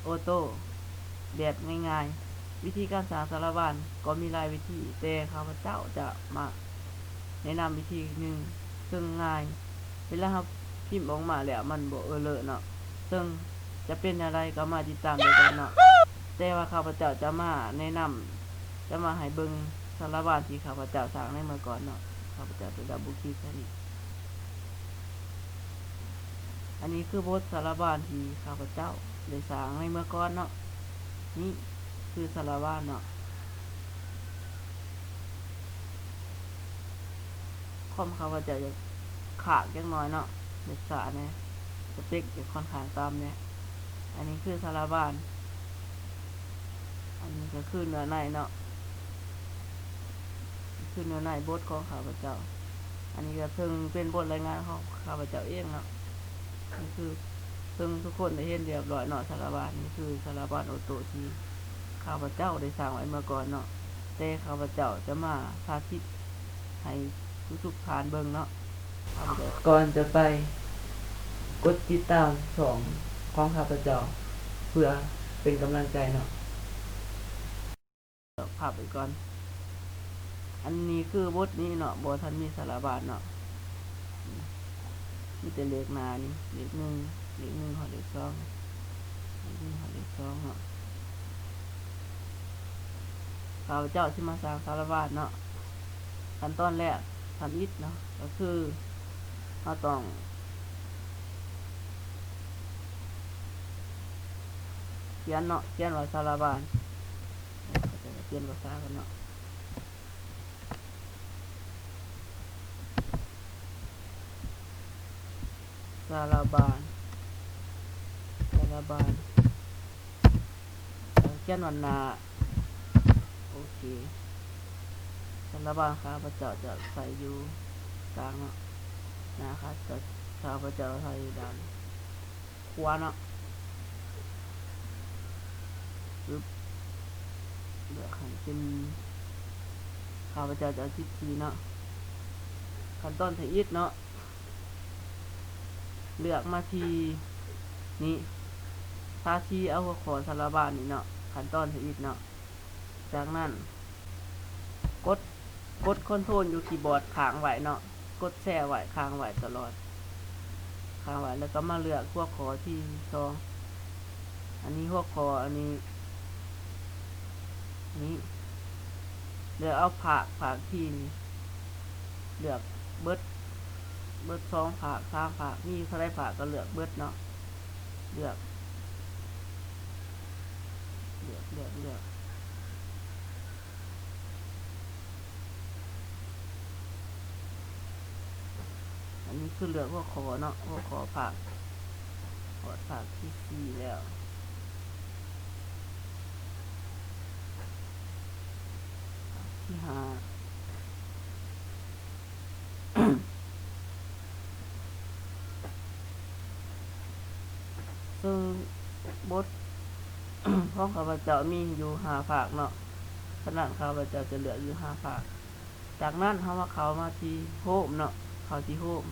ໂອໂຕ້ແບບງ່າຍໆ. ວິທີການສ້າງສາລະບານກໍມີຫຼາຍວິທີ, ແຕ່ຂ້າພະເຈົ້າຈະມາແນະນຳວິທີໜຶ່ງ ເຊິ່ງງ່າຍ. ເວລາເຮົາພິມອອກມາແລ້ວມັນບໍ່ເອີເລີເນາະ, ເຊິ່ງຈະເປັນແນວໃດກໍມາຕິດຕາມດ້ວຍກັນເນາະ. ແຕ່ວ່າຂ້າພະເຈົ້າຈະມາແນະນຳ, ຈະມາໃຫ້ເບິ່ງສາລະບານທີ່ຂ້າພະເຈົ້າສ້າງໃນເມື່ອກ່ອນເນາະ. ຂ້າພະເຈົ້າຈະດັບເບິນຄລິກໃສ່ນີ້. ອັນນີ້ຄືບົດສາລະບານທີ່ຂ້າພະເຈົ້າໄດ້ສ້າງໃນເມື່ອກ່ອນເນາະ. ນີ້ຄືສາລະບານເນາະ. ຄອມຂ້າພະເຈົ້າຢາກຄ້າງຈັກໜ້ອຍເນາະ, ຢາກຊ້າແດ່, ສະເປັກຈະຄ່ອນຂ້າງຕ່ຳແດ່. ອັນນີ້ຄືສາລະບານ, ອັນນີ້ກໍຄືເນື້ອໃນເນາະ. ຄືເນື້ອໃນບົດຂອງຂ້າພະເຈົ້າ. ອັນນີ້ກໍເຊິ່ງເປັນບົດລາຍງານຂອງຂ້າພະເຈົ້າເອງເນາະ. ນີ້ຄືເຊິ່ງທຸກຄົນໄດ້ເຫັນຮຽບຮ້ອຍເນາະ, ສາລະບານນີ້ຄືສາລະບານໂອໂຕ້ທີ່ຂ້າພະເຈົ້າໄດ້ສ້າງໄວ້ເມື່ອກ່ອນເນາະ, ແຕ່ຂ້າພະເຈົ້າຈະມາສາທິດໃຫ້ທຸກໆທ່ານເບິ່ງເນາະ. ກ່ອນຈະໄປ ກົດຕິດຕາມຊ່ອງຂອງຂ້າພະເຈົ້າ ເພື່ອເປັນກຳລັງໃຈເນາະ. ພັບໄວ້ກ່ອນ. ອັນນີ້ຄືບົດນີ້ເນາະ, ບໍ່ທັນມີສາລະບານເນາະ, ມີແຕ່ເລກໜ້ານີ້, ເລກໜຶ່ງ, ເລກໜຶ່ງຮອດເລກສອງ, ເລກໜຶ່ງຮອດເລກສອງເນາະ. ຂ້າພະເຈົ້າຊິມາສ້າງສາລະບານເນາະ. ຂັ້ນຕອນແລກທຳອິດເນາະ, ກໍຄືເຮົາຕ້ອງຂຽນເນາະ, ຂຽນວ່າສາລະບານ. ຂຽນພາສາກັນເນາະ. ສາລະບານ, ສາລະບານ, ຂຽນວ່າໜ້າ. ໂອເຄ, ສາລະບານຂ້າພະເຈົ້າຈະໃສ່ຢູ່ກາງເນາະ, ໜ້າຂ້າພະເຈົ້າໃສ່ຢູ່ດ້ານ ຂວາເນາະ. ປຶບ, ເລືອກໃຫ້ເປັນ, ຂ້າພະເຈົ້າຈະເອົາສິບສີ່ເນາະ. ຂັ້ນຕອນທຳອິດເນາະ, ເລືອກມາທີ່ນີ້, ທາສີເອົາຫົວຂໍ້ສາລະບານນີ້ເນາະ. ຂັ້ນຕອນທຳອິດເນາະ, ຈາກນັ້ນ ກົດ ກົດຄອນໂທຣຢູ່ຄີບອດຄ້າງໄວ້ເນາະ, ກົດແຊໄວ້ ຄ້າງໄວ້ຕະຫຼອດ, ຄ້າງໄວ້ ແລ້ວກໍມາເລືອກຫົວຂໍ້ທີສອງ. ອັນນີ້ຫົວຂໍ້ ອັນນີ້ ນີ້ ເລືອກເອົາພາກ ພາກທີນີ້ ເລືອກເບິດ ເບິດສອງພາກ ສາມພາກ ມີເທົ່າໃດພາກກໍເລືອກເບິດເນາະ, ເລືອກ ເລືອກ ເລືອກ ເລືອກ. ອັນນີ້ຄືເລືອກຫົວຂໍ້ເນາະ, ຫົວຂໍ້ພາກ ຮອດພາກທີສີ່ແລ້ວ, ພາກທີຫ້າ. ເຊິ່ງບົດຂອງຂ້າພະເຈົ້າມີຢູ່ຫ້າພາກເນາະ, ສະນັ້ນຂ້າພະເຈົ້າຈະເລືອກຢູ່ຫ້າພາກ. ຈາກນັ້ນເຮົາມາເຂົ້າມາທີ່ໂຮມເນາະ, ເຂົ້າທີ່ໂຮມ,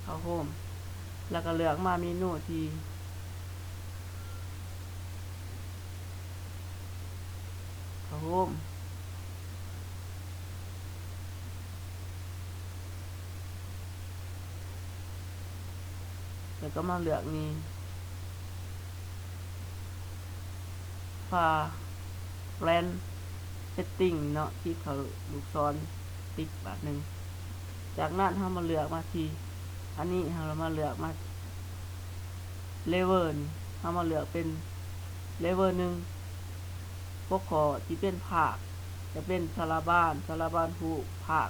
ເຂົ້າໂຮມ ແລ້ວກໍເລືອກມາເມນູທີ່ ເຂົ້າໂຮມ ແລ້ວກໍມາເລືອກນີ້ File Brand Setting ເນາະ, ຄລິກເຂົ້າລູກສອນ ຕິກບາດໜຶ່ງ. ຈາກນັ້ນເຮົາມາເລືອກມາທີ່ ອັນນີ້ ເຮົາມາເລືອກມາ Level ນີ້ ເຮົາມາເລືອກເປັນ Level ໜຶ່ງ ຫົວຂໍ້ທີ່ເປັນພາກ ຈະເປັນສາລະບານ, ສາລະບານຮູບ, ພາກ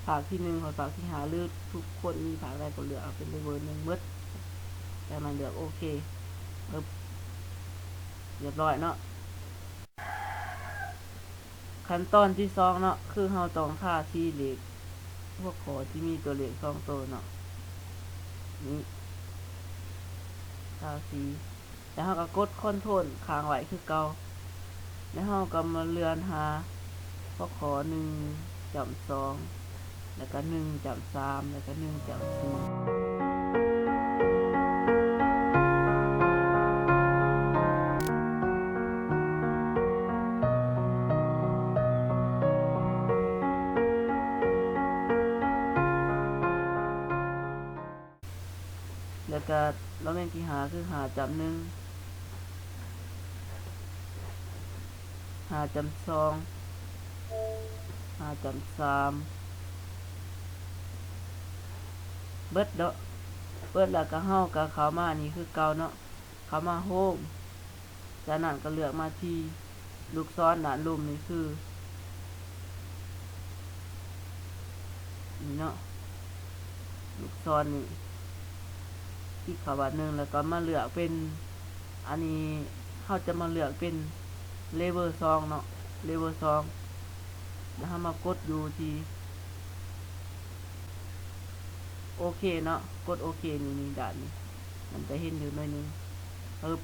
ພາກທີໜຶ່ງຮອດພາກທີຫ້າ ຫຼື ທຸກຄົນມີພາກໃດກໍເລືອກເອົາເປັນ Level ໜຶ່ງໝົດ. ຈາກນັ້ນເລືອກໂອເຄ ປຶບ ຮຽບຮ້ອຍເນາະ. ຂັ້ນຕອນທີສອງເນາະ ຄືເຮົາຕ້ອງທາສີເລກ ຫົວຂໍ້ທີ່ມີຕົວເລກສອງໂຕເນາະ ນີ້ ທາສີ ແລ້ວເຮົາກໍກົດຄອນໂທຣຄ້າງໄວ້ຄືເກົ່າ ແລ້ວເຮົາກໍມາເລື່ອນຫາຫົວຂໍ້ໜຶ່ງຈ້ຳສອງ ແລ້ວກໍໜຶ່ງຈ້ຳສາມ ແລ້ວກໍໜຶ່ງຈ້ຳສີ່. ກະລະແມ່ນທີຫ້າຄືຫ້າຈ້ຳໜຶ່ງ ຫ້າຈ້ຳສອງ ຫ້າຈ້ຳສາມ ເບິດເນາະ ເບິດແລ້ວກະເຮົາກະເຂົ້າມານີ້ຄືເກົ່າເນາະ ເຂົ້າມາໂຮມ ຈາກນັ້ນກໍເລືອກມາທີ່ລູກສອນດ້ານລຸ່ມນີ້ຄື ນີ້ເນາະ ລູກສອນນີ້ ຄລິກເຂົ້າບາດໜຶ່ງ ແລ້ວກໍມາເລືອກເປັນ ອັນນີ້ເຮົາຈະມາເລືອກເປັນເລເວລສອງເນາະ ເລເວລສອງ ແລ້ວເຮົາມາກົດຢູ່ທີ່ໂອເຄເນາະ ກົດໂອເຄ ນີ້ ນີ້ ດ້ານນີ້ ມັນຈະເຫັນຢູ່ໜ້ອຍໜຶ່ງ ປຶບ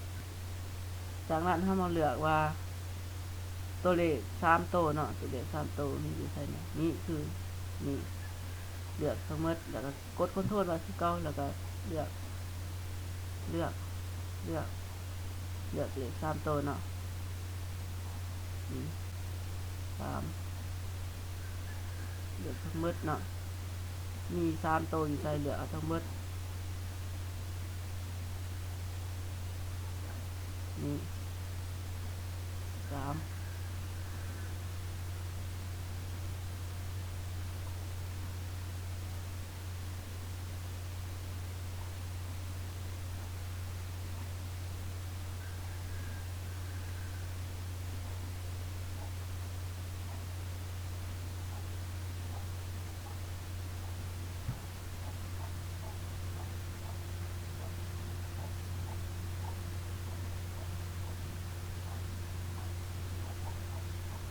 ຈາກນັ້ນເຮົາມາເລືອກວ່າ ຕົວເລກສາມໂຕເນາະ ຕົວເລກສາມໂຕມີຢູ່ໃສແດ່ ນີ້ຄື ນີ້ ເລືອກທັງໝົດ ແລ້ວກໍກົດຄອນໂທຣໄວ້ຄືເກົ່າ ແລ້ວກໍເລືອກ ເລືອກ ເລືອກ ເລືອກເລກສາມໂຕເນາະ ນີ້ ສາມ ເລືອກທັງໝົດເນາະ ມີສາມໂຕຢູ່ໃສ ເລືອກເອົາທັງໝົດ ນີ້ ສາມ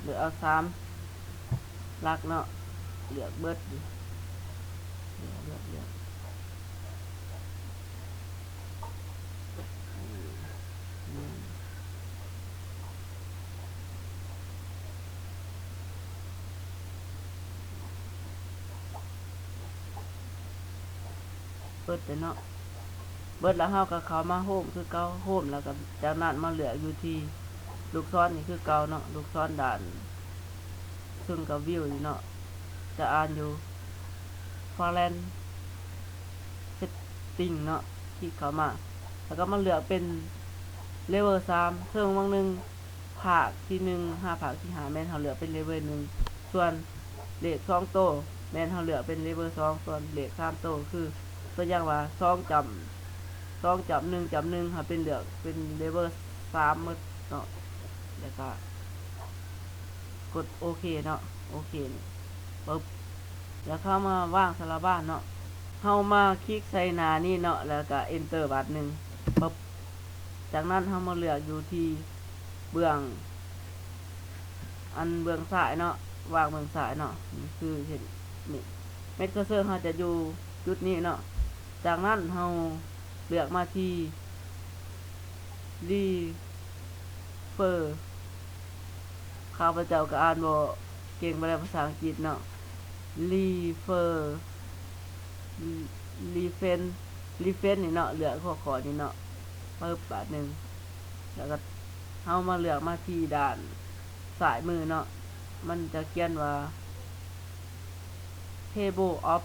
ເລືອກເອົາສາມຫຼັກເນາະ ເລືອກເບິດ ເລືອກ ເລືອກ ເລືອກ ເບິດແລ້ວເນາະ ເບິດແລ້ວເຮົາກໍເຂົ້າມາໂຮມຄືເກົ່າ ໂຮມແລ້ວກໍຈາກນັ້ນມາເລືອກຢູ່ທີ່ລູກສອນນີ້ຄືເກົ່າເນາະ ລູກສອນດ້ານເທິງກັບວິວນີ້ເນາະ ຈະອ່ານຢູ່ Frontline Setting ເນາະ ຄລິກເຂົ້າມາ ແລ້ວກໍມາເລືອກເປັນເລເວລສາມ ເຊິ່ງບາງໜຶ່ງ ພາກທີໜຶ່ງຫາພາກທີຫ້າແມ່ນເຮົາເລືອກເປັນເລເວລໜຶ່ງ ສ່ວນເລກສອງໂຕແມ່ນເຮົາເລືອກເປັນເລເວລສອງ ສ່ວນເລກສາມໂຕຄື ຕົວຢ່າງວ່າ ສອງຈ້ຳ ສອງຈ້ຳໜຶ່ງຈ້ຳໜຶ່ງ ເຮົາເປັນເລືອກເປັນເລເວລສາມໝົດເນາະ ແລ້ວກະກົດໂອເຄເນາະ ໂອເຄນີ້ ປຶບ ແລ້ວເຮົາມາວາງສາລະບານເນາະ ເຮົາມາຄລິກໃສ່ໜ້ານີ້ເນາະ ແລ້ວກະ Enter ບາດໜຶ່ງ ປຶບ ຈາກນັ້ນເຮົາມາເລືອກຢູ່ທີ່ເບື້ອງ ອັນເບື້ອງຊ້າຍເນາະ ວາງເບື້ອງຊ້າຍເນາະ ນີ້ຄືເຫັນນີ້ ເມັດເຄີເຊີເຮົາຈະຢູ່ຈຸດນີ້ເນາະ ຈາກນັ້ນເຮົາເລືອກມາທີ່ Refer ຂ້າພະເຈົ້າກໍອ່ານບໍ່ເກັ່ງປານໃດພາສາອັງກິດເນາະ Refer Reference Reference ນີ້ເນາະ ເລືອກຫົວຂໍ້ນີ້ເນາະ ປຶບ ບາດໜຶ່ງ ແລ້ວກໍເຮົາມາເລືອກມາທີ່ດ້ານຊ້າຍມືເນາະ ມັນຈະຂຽນວ່າ Table of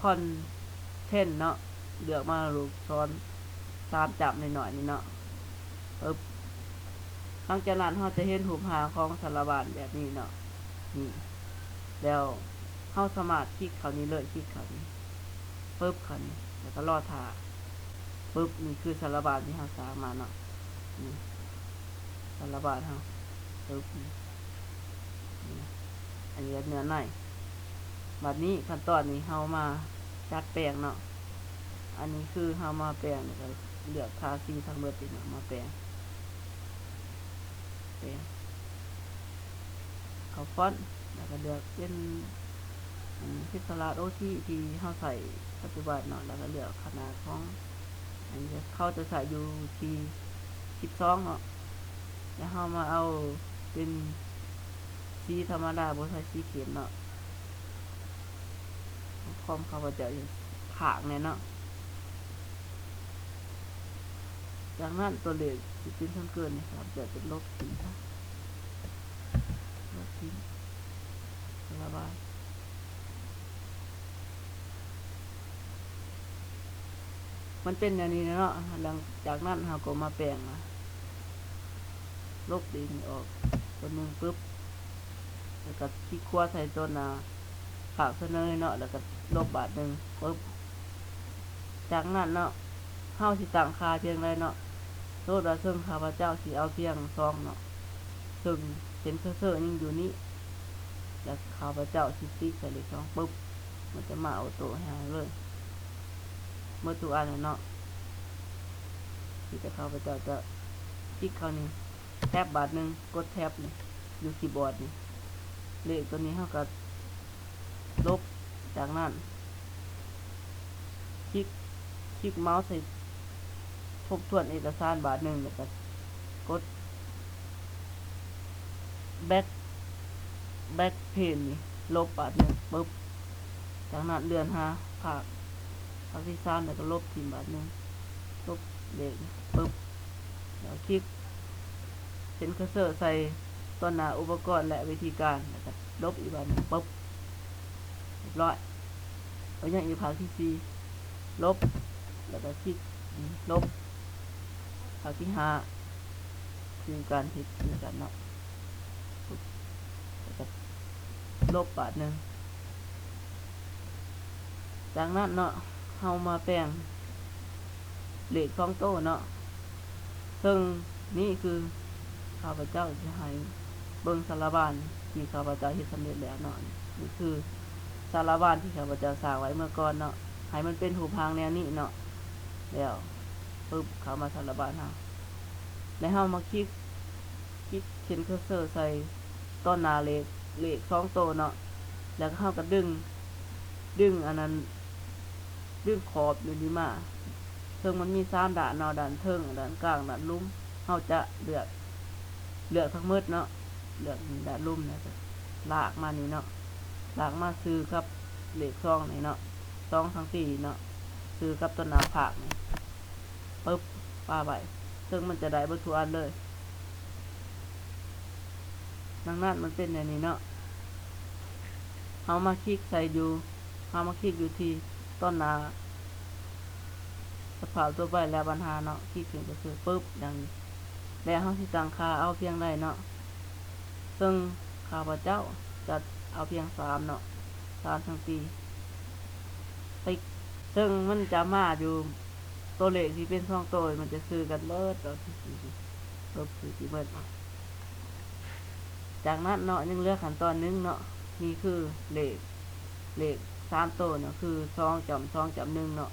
Contents ເນາະ ເລືອກມາລູກສອນສາມຈ້ຳນ້ອຍໆນີ້ເນາະ ປຶບ ຫຼັງຈາກນັ້ນເຮົາຈະເຫັນຮູບຮ່າງຂອງສາລະບານແບບນີ້ເນາະ ນີ້ ແລ້ວເຮົາສາມາດຄລິກເຂົ້ານີ້ເລີຍ ຄລິກເຂົ້ານີ້ ປຶບ ເຂົ້ານີ້ ແລ້ວກໍລໍຖ້າ ປຶບ ນີ້ຄືສາລະບານທີ່ເຮົາສ້າງມາເນາະ ນີ້ ສາລະບານເຮົາ ປຶບ ນີ້ ນີ້ ອັນນີ້ເນື້ອໃນ ບາດນີ້ຂັ້ນຕອນນີ້ເຮົາມາດັດແປງເນາະ ອັນນີ້ຄືເຮົາມາແປງ ແລ້ວກໍເລືອກທາສີທັງເບິດນີ້ເນາະ ມາແປງ ແປງ ເອົາຟອນ ແລ້ວກໍເລືອກເປັນ ອາ Pixellab OT ທີ່ເຮົາໃຊ້ປັດຈຸບັນເນາະ ແລ້ວກໍເລືອກຂະໜາດຂອງ ອັນນີ້ເຂົາຈະໃຊ້ຢູ່ທີ່ສິບສອງເນາະ ແລ້ວເຮົາມາເອົາເປັນສີທຳມະດາ ບໍ່ໃສ່ສີເຂັ້ມເນາະ ຄອມຂ້າພະເຈົ້າຈະຄ້າງແດ່ເນາະ. ຈາກນັ້ນຕົວເລກທີ່ເປັນສ່ວນເກີນນີ້ ຂ້າພະເຈົ້າຈະລົບຖິ້ມຊະ ລົບຖິ້ມ ລະບາຍ ເ ມັນເປັນແນວນີ້ເນາະ. ຫຼັງຈາກນັ້ນເຮົາກໍມາແປງ ລົບເລກນີ້ອອກຕົວໜຶ່ງປຶບ ແລ້ວກໍຄລິກຂວາໃສ່ຕົວໜ້າພາກສະເໜີເນາະ ແລ້ວກໍລົບບາດໜຶ່ງປຶບ. ຈາກນັ້ນເນາະ ເຮົາຊິຕັ້ງຄ່າພຽງໃດເນາະ. ສົມມຸດວ່າເຊິ່ງຂ້າພະເຈົ້າຊິເອົາພຽງສອງເນາະ ເຊິ່ງເຫັນເຄີເຊີຍັງຢູ່ນີ້ ແລ້ວຂ້າພະເຈົ້າຊິຕິກໃສ່ເລກສອງປຶບ ມັນຈະມາອອໂຕ້ໃຫ້ເຮົາເລີຍ ໝົດທຸກອັນແລ້ວເນາະ. ທີ່ແຕ່ຂ້າພະເຈົ້າຈະຕິກເຂົ້ານີ້ ແທັບບາດໜຶ່ງ ກົດແທັບນີ້ ຢູ່ຄີບອດນີ້ ເລກຕົວນີ້ເຮົາກໍລົບ. ຈາກນັ້ນ ຄລິກ ຄລິກເມົາສ໌ໃສ່ທົບທວນເອກະສານບາດໜຶ່ງ ແລ້ວກໍກົດແບັກ ແບັກເພນນີ້ ລົບບາດໜຶ່ງປຶບ. ຈາກນັ້ນເລື່ອນຫາພາກ ພາກທີສາມ ແລ້ວກໍລົບຖິ້ມບາດໜຶ່ງ ລົບເລກປຶບ ແລ້ວຄລິກເຫັນເຄີເຊີໃສ່ຕໍ່ໜ້າອຸປະກອນ ແລະ ວິທີການ ແລ້ວກໍລົບອີກບາດໜຶ່ງປຶບ ຮຽບຮ້ອຍ. ແລ້ວຍັງອີກພາກທີສີ່ ລົບ ແລ້ວກໍຄລິກລົບ. ພາກທີຫ້າ ຄືການເຮັດຄືກັນເນາະ ແລ້ວກໍລົບບາດໜຶ່ງ. ຈາກນັ້ນເນາະ ເຮົາມາແປງເລກສອງໂຕເນາະ ເຊິ່ງນີ້ຄືຂ້າພະເຈົ້າຈະໃຫ້ເບິ່ງສາລະບານທີ່ຂ້າພະເຈົ້າເຮັດສຳເລັດແລ້ວເນາະ. ນີ້ຄືສາລະບານທີ່ຂ້າພະເຈົ້າສ້າງໄວ້ເມື່ອກ່ອນເນາະ ໃຫ້ມັນເປັນຮູບຮ່າງແນວນີ້ເນາະ. ແລ້ວປຶບ ເຂົ້າມາສາລະບານເຮົາ ແລ້ວເຮົາມາຄລິກ ຄລິກເຫັນເຄີເຊີໃສ່ຕໍ່ໜ້າເລກ ເລກສອງໂຕເນາະ ແລ້ວເຮົາກໍດຶງ ດຶງອັນນັ້ນ ດຶງຂອບຢູ່ນີ້ມາ ເຊິ່ງມັນມີສາມດ້ານເນາະ ດ້ານເທິງ ດ້ານກາງ ດ້ານລຸ່ມ. ເຮົາຈະເລືອກ ເລືອກທັງໝົດເນາະ ເລືອກດ້ານລຸ່ມ ແລ້ວກໍລາກມານີ້ເນາະ ລາກມາຊື່ກັບເລກສອງນີ້ເນາະ ສອງທັງສີ່ເນາະ ຊື່ກັບຕໍ່ໜ້າພາກນີ້ ປຶບ ປະໄວ້ ເຊິ່ງມັນຈະໄດ້ເບິດທຸກອັນເລີຍ. ດັ່ງນັ້ນມັນເປັນແນວນີ້ເນາະ ເຮົາມາຄລິກໃສ່ຢູ່ ເຮົາມາຄລິກຢູ່ທີ່ຕໍ່ໜ້າສະພາບທົ່ວໄປ ແລະ ບັນຫາເນາະ ຄລິກເຫັນກໍຄືປຶບ ດັ່ງນີ້ ແລະ ເຮົາຊິຕັ້ງຄ່າເອົາພຽງໃດເນາະ ເຊິ່ງຂ້າພະເຈົ້າຈະເອົາພຽງສາມເນາະ ສາມທັງສີ່ ຕິກ ເຊິ່ງມັນຈະມາຢູ່ ຕົວເລກທີ່ເປັນສອງໂຕ ມັນຈະຊື່ກັນເບິດເນາະ ເບິດ ຊື່ທີ່ເບິດເນາະ. ຈາກນັ້ນເນາະ ຍັງເຫຼືອຂັ້ນຕອນໜຶ່ງເນາະ ນີ້ຄືເລກ ເລກສາມໂຕເນາະ ຄືສອງຈ້ຳສອງຈ້ຳໜຶ່ງເນາະ.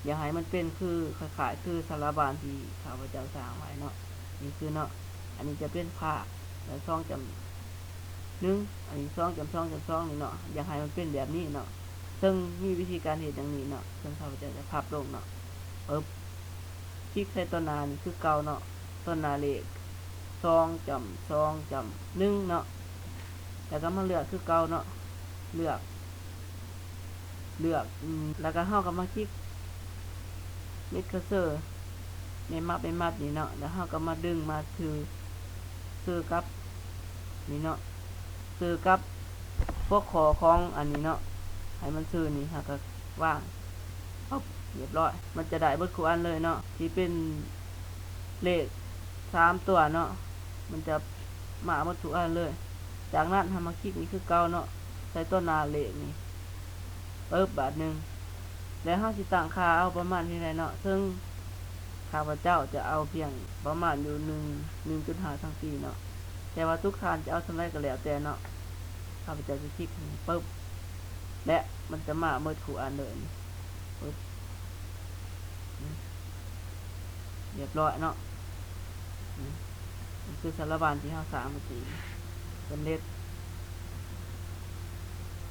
ຢາກໃຫ້ມັນເປັນຄື ຄ້າຍໆ ຄືສາລະບານທີ່ຂ້າພະເຈົ້າສ້າງໄວ້ເນາະ ນີ້ຄືເນາະ ອັນນີ້ຈະເປັນພາກ ແລະ ສອງຈ້ຳ ໜຶ່ງ ອັນນີ້ສອງຈ້ຳສອງຈ້ຳສອງນີ້ເນາະ ຢາກໃຫ້ມັນເປັນແບບນີ້ເນາະ ເຊິ່ງມີວິທີການເຮັດຢ່າງນີ້ເນາະ ເຊິ່ງຂ້າພະເຈົ້າຈະພັບລົງເນາະ ປຶບ ຄລິກໃສ່ຕໍ່ໜ້ານີ້ຄືເກົ່າເນາະ ຕໍ່ໜ້າເລກສອງຈ້ຳສອງຈ້ຳໜຶ່ງເນາະ ແລ້ວກໍມາເລືອກຄືເກົ່າເນາະ ເລືອກ ເລືອກ ອືມ ແລ້ວກໍເຮົາກໍມາຄລິກເມັດເຄີເຊີ ແມ່ນມັບ ແມ່ນມັບນີ້ເນາະ ແລ້ວເຮົາກໍມາດຶງມາຊື່ ຊື່ກັບນີ້ເນາະ ຊື່ກັບຫົວຂໍ້ຂອງອັນນີ້ເນາະ ໃຫ້ມັນຊື່ນີ້ ເຮົາກໍວາງ ປຶບ ຮຽບຮ້ອຍ ມັນຈະໄດ້ເບິດຄູ່ອັນເລີຍເນາະ ທີ່ເປັນເລກສາມຕົວເນາະ ມັນຈະມາໝົດທຸກອັນເລີຍ. ຈາກນັ້ນເຮົາມາຄລິກນີ້ຄືເກົ່າເນາະ ໃສ່ຕໍ່ໜ້າເລກນີ້ ປຶບ ບາດໜຶ່ງ ແລ້ວເຮົາຊິຕັ້ງຄ່າເອົາປະມານເທົ່າໃດເນາະ ເຊິ່ງຂ້າພະເຈົ້າຈະເອົາພຽງປະມານຢູ່ໜຶ່ງ ໜຶ່ງຈຸດຫ້າຊັງຕີເນາະ ແຕ່ວ່າທຸກທ່ານຈະເອົາສ່ຳໃດກໍແລ້ວແຕ່ເນາະ. ຂ້າພະເຈົ້າຈະຄລິກນີ້ປຶບ ແລະ ມັນຈະມາໝົດຄູ່ອັນເລີຍ ປຶບ ຮຽບຮ້ອຍເນາະ. ນີ້ຄືສາລະບານທີ່ເຮົາສ້າງເມື່ອກີ້ ສຳເລັດ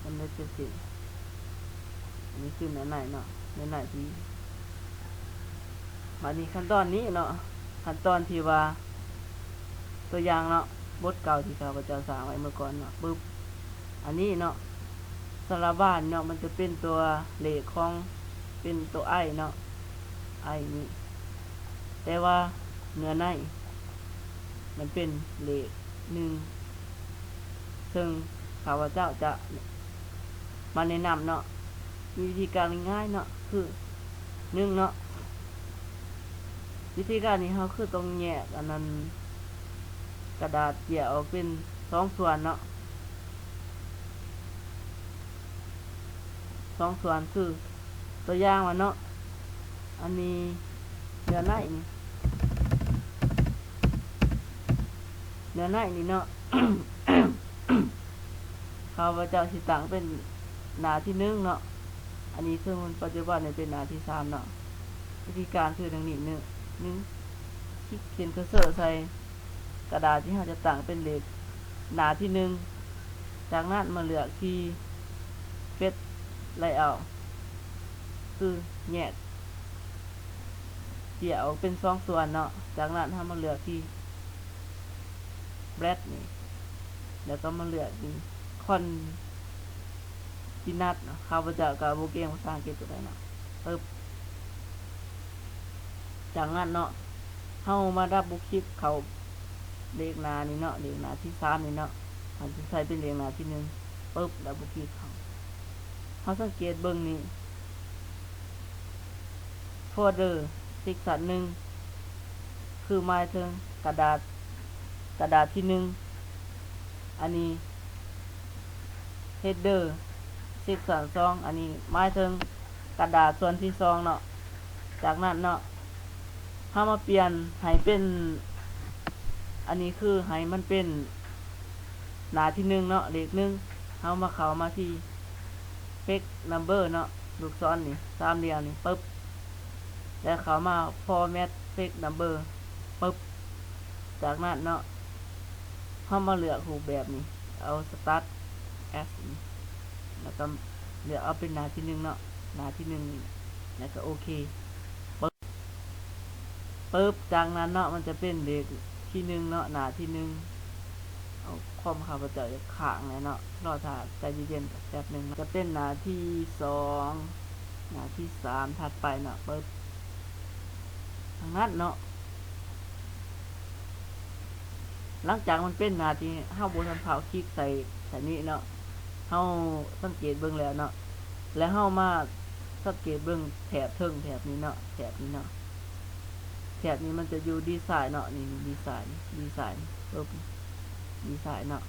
ສຳເລັດເສັດສິ້ນ. ອັນນີ້ຄືເນື້ອໃນເນາະ ເນື້ອໃນທີ່ ບາດນີ້ຂັ້ນຕອນນີ້ເນາະ ຂັ້ນຕອນທີ່ວ່າ ຕົວຢ່າງເນາະ ບົດເກົ່າທີ່ຂ້າພະເຈົ້າສ້າງໄວ້ເມື່ອກ່ອນເນາະ ປຶບ ອັນນີ້ເນາະ ສາລະບານເນາະ ມັນຈະເປັນຕົວເລກຂອງ ເປັນຕົວໄອເນາະ ໄອນີ້ ແຕ່ວ່າເນື້ອໃນມັນເປັນເລກໜຶ່ງ ເຊິ່ງຂ້າພະເຈົ້າຈະມາແນະນຳເນາະ ມີວິທີການງ່າຍໆເນາະ ຄື ໜຶ່ງເນາະ ວິທີການນີ້ເຮົາຄືຕ້ອງແຍກອັນນັ້ນ ກະດາດເຈ້ຍອອກເປັນສອງສ່ວນເນາະ ສອງສ່ວນ ຄືຕົວຢ່າງວ່າເນາະ ອັນນີ້ເນື້ອໃນນີ້ ເນື້ອໃນນີ້ເນາະ ຂ້າພະເຈົ້າຊິຕັ້ງເປັນໜ້າທີໜຶ່ງເນາະ ອັນນີ້ເຊິ່ງມັນປັດຈຸບັນນີ້ເປັນໜ້າທີສາມເນາະ ວິທີການຄືດັ່ງນີ້ ໜຶ່ງ ໜຶ່ງ ຄລິກເສັ້ນເຄີເຊີໃສ່ກະດາດທີ່ເຮົາຈະຕັ້ງເປັນເລກໜ້າທີໜຶ່ງ ຈາກນັ້ນມາເລືອກທີ່ Fetch Layout ຄືແຍກເຈ້ຍອອກເປັນສອງສ່ວນເນາະ ຈາກນັ້ນເຮົາມາເລືອກທີ່ Blend ນີ້ ແລ້ວກໍມາເລືອກທີ່ Con- ທີ່ນັດເນາະ ຂ້າພະເຈົ້າກໍບໍ່ເກັ່ງພາສາອັງກິດປານໃດເນາະ ປຶບ ຈາກນັ້ນເນາະ ເຮົາມາດັບເບິນຄລິກເຂົ້າເລກໜ້ານີ້ເນາະ ເລກໜ້າທີສາມນີ້ເນາະ ເຮົາຊິໃສ່ເປັນເລກໜ້າທີໜຶ່ງ ປຶບ ດັບເບິນຄລິກເຂົ້າ ເຮົາສັງເກດເບິ່ງນີ້ Folder Section ໜຶ່ງ ຄືໝາຍເຖິງກະດາດ ກະດາດທີໜຶ່ງ ອັນນີ້ Header Section ສອງ ອັນນີ້ໝາຍເຖິງກະດາດສ່ວນທີສອງເນາະ ຈາກນັ້ນເນາະ ເຮົາມາປ່ຽນໃຫ້ເປັນ ອັນນີ້ຄືໃຫ້ມັນເປັນໜ້າທີໜຶ່ງເນາະ ເລກໜຶ່ງ ເຮົາມາເຂົ້າມາທີ່ Page Number ເນາະ ລູກສອນນີ້ ສາມຫຼ່ຽມນີ້ ປຶບ ແລ້ວເຂົ້າມາ Format Page Number ປຶບ ຈາກນັ້ນເນາະ ເຮົາມາເລືອກຮູບແບບນີ້ ເອົາ Start as ນີ້ ແລ້ວກໍເລືອກເອົາເປັນໜ້າທີໜຶ່ງເນາະ ໜ້າທີໜຶ່ງນີ້ ແລ້ວກໍໂອເຄ ປຶບ ປຶບ ຈາກນັ້ນເນາະ ມັນຈະເປັນເລກທີໜຶ່ງເນາະ ໜ້າທີໜຶ່ງ ເອົາ ຄອມຂ້າພະເຈົ້າຢາກຄ້າງແຫຼະເນາະ ລໍຖ້າໃຈເຢັນໆ ແປັບໜຶ່ງ ຈະເປັນໜ້າທີສອງ ໜ້າທີສາມ ຖັດໄປເນາະ ປຶບ ທາງນັ້ນເນາະ ຫຼັງຈາກມັນເປັນໜ້າທີ່ເຮົາບໍ່ທັນພ້າວຄລິກໃສ່ ໃສ່ນີ້ເນາະ ເຮົາສັງເກດເບິ່ງແລ້ວເນາະ ແລ້ວເຮົາມາສັງເກດເບິ່ງແຖບເທິງ ແຖບນີ້ເນາະ ແຖບນີ້ເນາະ ແຖບນີ້ມັນຈະຢູ່ດີໄຊເນາະ ນີ້ ນີ້ດີໄຊ ດີໄຊ ປຶບ ດີໄຊເນາະ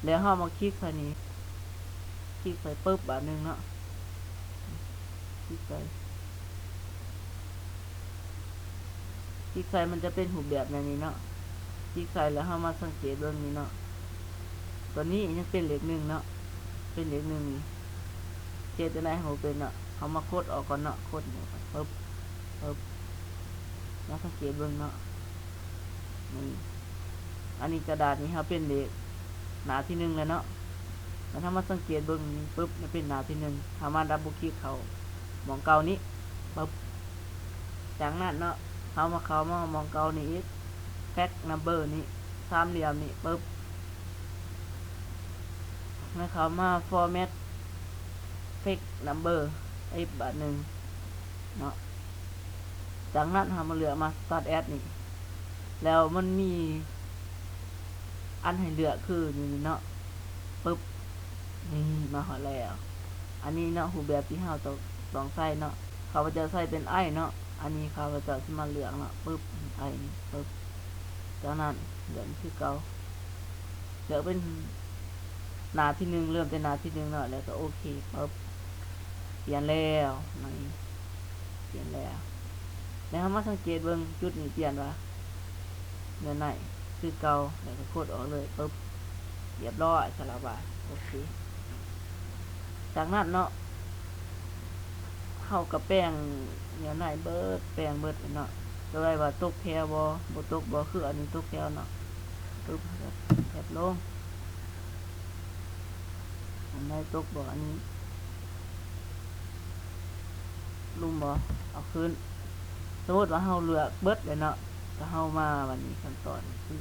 ແລ້ວເຮົາມາຄລິກໃສ່ນີ້ ຄລິກໃສ່ປຶບ ບາດໜຶ່ງເນາະ ຄລິກໃສ່ ຄລິກໃສ່ມັນຈະເປັນຮູບແບບແນວນີ້ເນາະ ຄລິກໃສ່ແລ້ວເຮົາມາສັງເກດເບິ່ງນີ້ເນາະ ຕົວນີ້ຍັງເປັນເລກໜຶ່ງເນາະ ເປັນເລກໜຶ່ງນີ້ ເຮັດຈັ່ງໃດໃຫ້ບໍ່ເປັນເນາະ ເຮົາມາກົດອອກກ່ອນເນາະ ກົດນີ້ ປຶບ ປຶບ ມາສັງເກດເບິ່ງເນາະ ນີ້ ອັນນີ້ກະດາດນີ້ເຮົາເປັນເລກໜ້າທີໜຶ່ງແລ້ວເນາະ ແລ້ວເຮົາມາສັງເກດເບິ່ງນີ້ປຶບ ມັນເປັນໜ້າທີໜຶ່ງ ເຮົາມາດັບເບິນຄລິກເຂົ້າໝ່ອງເກົ່ານີ້ ປຶບ ຈາກນັ້ນເນາະ ເຮົາມາເຂົ້າມາໝ່ອງເກົ່ານີ້ອີກ Page Number ນີ້ ສາມຫຼ່ຽມນີ້ ປຶບ ແລ້ວເຂົ້າມາ Format Page Number ອີກບາດໜຶ່ງເນາະ ຈາກນັ້ນເຮົາມາເລືອກມາ Start as ນີ້ ແລ້ວມັນມີອັນໃຫ້ເລືອກຄືນີ້ເນາະ ປຶບ ນີ້ ມາຮອດແລ້ວ ອັນນີ້ເນາະ ຮູບແບບທີ່ເຮົາຕ້ອງ ຕ້ອງໃສ່ເນາະ ຂ້າພະເຈົ້າໃສ່ເປັນ I ເນາະ ອັນນີ້ຂ້າພະເຈົ້າຊິມາເລືອກເນາະ ປຶບ I ນີ້ ປຶບ ຈາກນັ້ນເລືອກຄືເກົ່າ ເລືອກເປັນໜ້າທີໜຶ່ງ ເລີ່ມແຕ່ໜ້າທີໜຶ່ງເນາະ ແລ້ວກໍໂອເຄ ປຶບ ປ່ຽນແລ້ວ ນີ້ ປ່ຽນແລ້ວ ແລ້ວເຮົາມາສັງເກດເບິ່ງຈຸດນີ້ ປ່ຽນວ່າເນື້ອໃນຄືເກົ່າ ແລ້ວກໍກົດອອກເລີຍ ປຶບ ລຽບຮ້ອຍ ສາລະບາຍ ໂອເຄ ຈາກນັ້ນເນາະ ເຮົາກໍແປງເນື້ອໃນເບິດ ແປງເບິດເນາະ ຈະໄດ້ວ່າຕົກແຖວບໍ່ ບໍ່ຕົກບໍ່ ຄືອັນນີ້ຕົກແຖວເນາະ ປຶບ ແຄບລົງ ອັນໃດຕົກບໍ່ ອັນນີ້ ລຸ່ມບໍ່ ເອົາຂຶ້ນ ສົມມຸດວ່າເຮົາເລືອກເບິດແລ້ວເນາະ ກໍເຮົາມາບັດນີ້ຂັ້ນຕອນຄື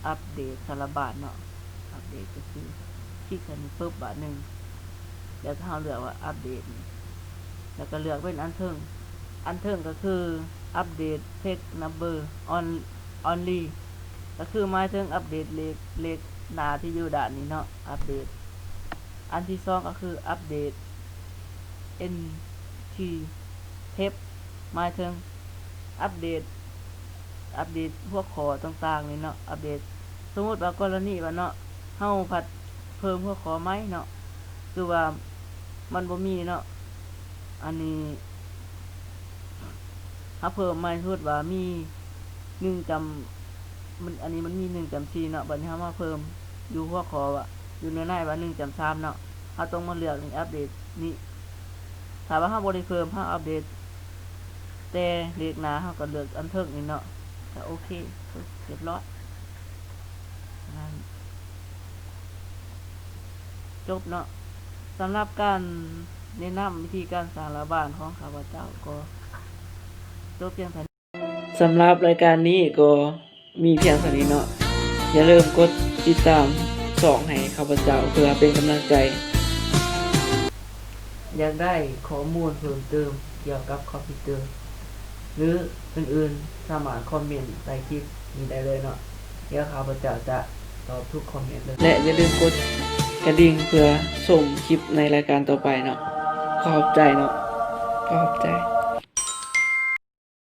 ອັບເດດສາລະບານເນາະ ອັບເດດກໍຄືຄລິກໃສ່ນີ້ປຶບ ບາດໜຶ່ງ ແລ້ວກໍເຮົາເລືອກວ່າອັບເດດນີ້ ແລ້ວກໍເລືອກເປັນອັນເທິງ ອັນເທິງກໍຄືອັບເດດ Page Number on- only ກໍຄືໝາຍເຖິງອັບເດດເລກ ເລກໜ້າທີ່ຢູ່ດ້ານນີ້ເນາະ ອັບເດດ ອັນທີສອງກໍຄືອັບເດດ Entry Type ໝາຍເຖິງ ອັບເດດ ອັບເດດຫົວຂໍ້ຕ່າງໆນີ້ເນາະ ອັບເດດ ສົມມຸດວ່າກໍລະນີວ່າເນາະ ເຮົາພັດເພີ່ມຫົວຂໍ້ໃໝ່ເນາະ ຄືວ່າມັນບໍ່ມີເນາະ ອັນນີ້ເຮົາເພີ່ມໃໝ່ ສົມມຸດວ່າມີໜຶ່ງຈຳ ມັນ ອັນນີ້ມັນມີໜຶ່ງຈຳສີ່ເນາະ ບັດນີ້ເຮົາມາເພີ່ມຢູ່ຫົວຂໍ້ວ່າ ຢູ່ເນື້ອໃນວ່າໜຶ່ງຈຳສາມເນາະ ເຮົາຕ້ອງມາເລືອກນີ້ ອັບເດດນີ້ ຖ້າວ່າເຮົາບໍ່ໄດ້ເພີ່ມ ເຮົາອັບເດດແຕ່ເລກໜ້າ ເຮົາກໍເລືອກອັນເທິງນີ້ເນາະ ກໍໂອເຄ ກໍຮຽບຮ້ອຍ ນັ້ນ ຈົບເນາະ ສຳລັບການແນະນຳວິທີການສ້າງລະບານຂອງຂ້າພະເຈົ້າກໍຈົບພຽງເທົ່າ ສຳລັບລາຍການນີ້ກໍມີພຽງເທົ່ານີ້ເນາະ ຢ່າລືມກົດຕິດຕາມຊ່ອງໃຫ້ຂ້າພະເຈົ້າ ເພື່ອເປັນກຳລັງໃຈ. ຢາກໄດ້ຂໍ້ມູນເພີ່ມເຕີມກ່ຽວກັບຄອມພິວເຕີ ຫຼື ອື່ນໆ ສາມາດຄອມເມັນໃຕ້ຄລິບນີ້ໄດ້ເລີຍເນາະ ດຽວຂ້າພະເຈົ້າຈະຕອບທຸກຄອມເມັນເລີຍ ແລະ ຢ່າລືມກົດກະດິ່ງເພື່ອຊົມຄລິບໃນລາຍການຕໍ່ໄປເນາະ ຂອບໃຈເນາະ ຂອບໃຈ.